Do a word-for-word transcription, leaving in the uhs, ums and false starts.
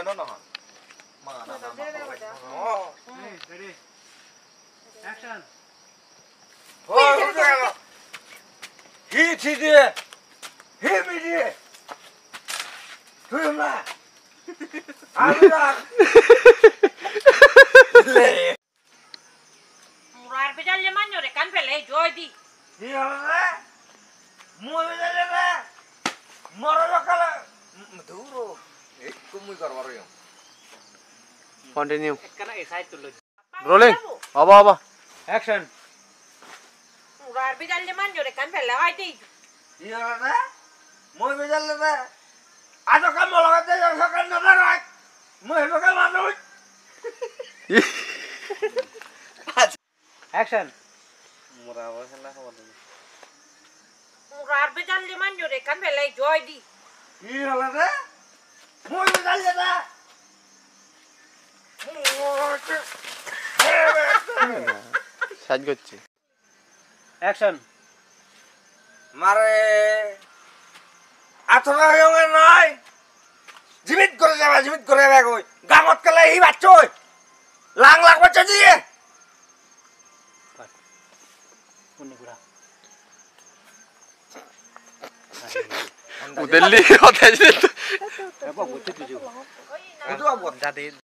No, no, no. Ma, na, na, na, na. Oh. Hey, ready? Action. Oh, hi thide? Hi mide? Hi ma? Ami na. Le. Murar bejalle manjore ekkan pele joi di. Hi hobe? Mui bejalle be? Moro lokale. Duro. Ekko mui gorbar oyong. Continue. Ekkana ei side tulo. Rolling. Obo, obo. Action. Murar bejalle manjore ekkan pele oi di. Hi hobe? Mui bejalle be? Ajo kam molo gade jang sokan na darai. Mui sokan manuj. Action. Mura abar hela hobor de. Murar bejalle manjore ekkan pele joi di. Hi hola de? Mui bejalle de. Saj gocche. Action. Mare. Athora hoyonge noi. Jibit gore jaba, jibit gore jaba goi. Gamot kele hi bacchoi. Lang lang bacchoi diye. Udelli hote jibit. Jadi.